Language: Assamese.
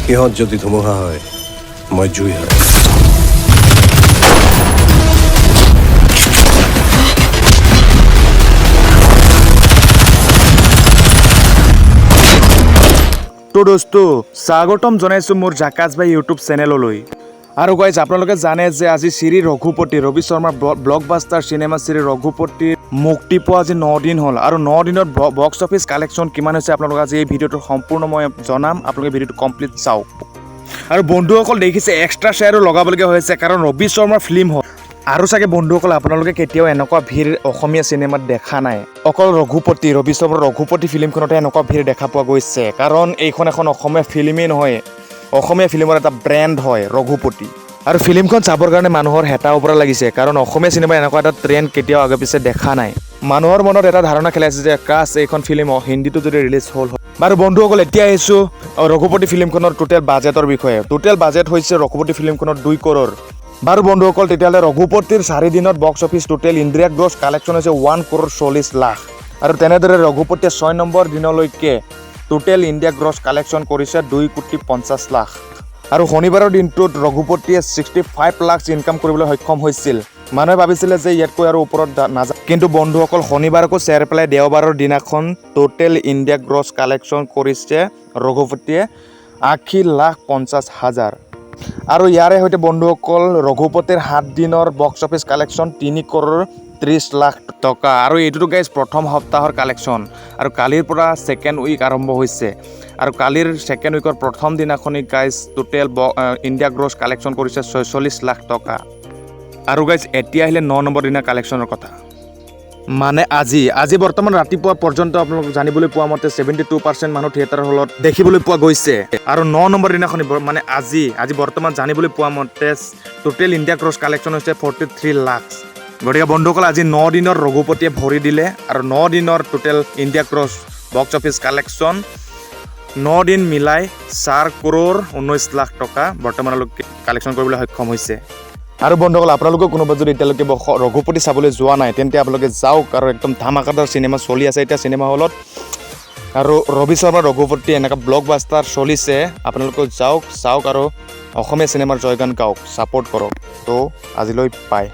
সিহঁত যদি ধুমুহা হয়, মই জুই হয়। তো দোস্ত, স্বাগতম জনাইছোঁ মোৰ জাকাজ ভাই ইউটিউব চেনেললৈ। আৰু গাইজ, আপোনালোকে জানে যে আজি শ্ৰী ৰঘুপতি, ৰবি শৰ্মাৰ ব্লকবাষ্টাৰ চিনেমা শ্ৰী ৰঘুপতিৰ মুক্তি পোৱা আজি 9 দিন হ'ল। আৰু 9 দিনত বক্স অফিচ কালেকশ্যন কিমান হৈছে, আপোনালোক আজি এই ভিডিঅ'টো সম্পূৰ্ণ মই জনাম। আপোনালোকে ভিডিঅ'টো কমপ্লিট চাওক। আৰু বন্ধুসকল, দেখিছে, এক্সট্ৰা শ্বেয়াৰো লগাবলগীয়া হৈছে, কাৰণ ৰবি শৰ্মাৰ ফিল্ম হয়। আৰু চাগে বন্ধুসকল, আপোনালোকে কেতিয়াও এনেকুৱা ভিৰ অসমীয়া চিনেমাত দেখা নাই। অকল ৰঘুপতি, ৰবি শৰ্মাৰ ৰঘুপতি ফিল্মখনতে এনেকুৱা ভিৰ দেখা পোৱা গৈছে, কাৰণ এইখন এখন অসমীয়া ফিল্মেই নহয়, অসমীয়া ফিল্মৰ এটা ব্ৰেণ্ড হয় ৰঘুপতি। আৰু ফিল্মখন চাবৰ কাৰণে মানুহৰ হেতা ওপৰা লাগিছে, কাৰণ অসমীয়া চিনেমা এনেকুৱা এটা ট্ৰেণ্ড কেতিয়াও আগে পিছে দেখা নাই। মানুহৰ মনত এটা ধাৰণা খেলাইছে যে কাছ এইখন ফিল্ম হিন্দীটো যদি ৰিলিজ হ'ল হয়। বাৰু বন্ধুসকল, এতিয়া আহিছোঁ ৰঘুপতি ফিল্মখনৰ টোটেল বাজেটৰ বিষয়ে। টোটেল বাজেট হৈছে ৰঘুপতি ফিল্মখনৰ 2 কৰোৰ। বাৰু বন্ধুসকল, তেতিয়াহ'লে ৰঘুপতিৰ 4 দিনত box office total India gross collection হৈছে 1 কৰোৰ 40 লাখ। আৰু তেনেদৰে ৰঘুপতিয়ে 6 নম্বৰ দিনলৈকে টোটেল ইণ্ডিয়া গ্ৰছ কালেকশ্যন কৰিছে 2 কোটি 50 লাখ। আৰু শনিবাৰৰ দিনটোত ৰঘুপতিয়ে 65 লাখ ইনকাম কৰিবলৈ সক্ষম হৈছিল। মানুহে ভাবিছিলে যে ইয়াতকৈ আৰু ওপৰত নাযায়, কিন্তু বন্ধুসকল, শনিবাৰকো চেৰ পেলাই দেওবাৰৰ দিনাখন টোটেল ইণ্ডিয়া গ্ৰছ কালেকশ্যন কৰিছে ৰঘুপতিয়ে 80 লাখ 50 হাজাৰ। আৰু ইয়াৰে সৈতে বন্ধুসকল, ৰঘুপতিৰ 7 দিনৰ box office collection 3 crore 30 lakh টকা। আৰু এইটোতো গাইজ প্ৰথম সপ্তাহৰ কালেকশ্যন। আৰু কালিৰ পৰা ছেকেণ্ড উইক আৰম্ভ হৈছে। আৰু কালিৰ ছেকেণ্ড উইকৰ প্ৰথম দিনাখনি guys total India gross collection কৰিছে 46 লাখ টকা। আৰু গাইজ, এতিয়া আহিলে 9 নম্বৰ দিনা কালেকশ্যনৰ কথা। মানে আজি বৰ্তমান ৰাতিপুৱা পৰ্যন্ত আপোনালোক জানিবলৈ পোৱা মতে 72% মানুহ থিয়েটাৰ হলত দেখিবলৈ পোৱা গৈছে। আৰু 9 নম্বৰ দিনাখনি মানে আজি বৰ্তমান জানিবলৈ পোৱা মতে টোটেল ইণ্ডিয়া ক্ৰছ কালেকশ্যন হৈছে 43 লাখ। গতিকে বন্ধুসকল, আজি 9 দিনৰ ৰঘুপতিয়ে ভৰি দিলে আৰু 9 দিনৰ total India gross box office collection 9 দিন মিলাই 4 কৰোৰ 19 লাখ টকা বৰ্তমানলৈকে কালেকশ্যন কৰিবলৈ সক্ষম হৈছে। আৰু বন্ধুসকল, আপোনালোকেও কোনোবা যদি এতিয়ালৈকে ৰঘুপতি চাবলৈ যোৱা নাই, তেন্তে আপোনালোকে যাওক। আৰু একদম ধামাকাদাৰ চিনেমা চলি আছে এতিয়া চিনেমা হলত। আৰু ৰবি শৰ্মাৰ ৰঘুপতি এনেকুৱা ব্লকবাষ্টাৰ চলিছে। আপোনালোকেও যাওক, চাওক আৰু অসমীয়া চিনেমাৰ জয়গান গাওক, ছাপোৰ্ট কৰক। তো আজিলৈ বাই।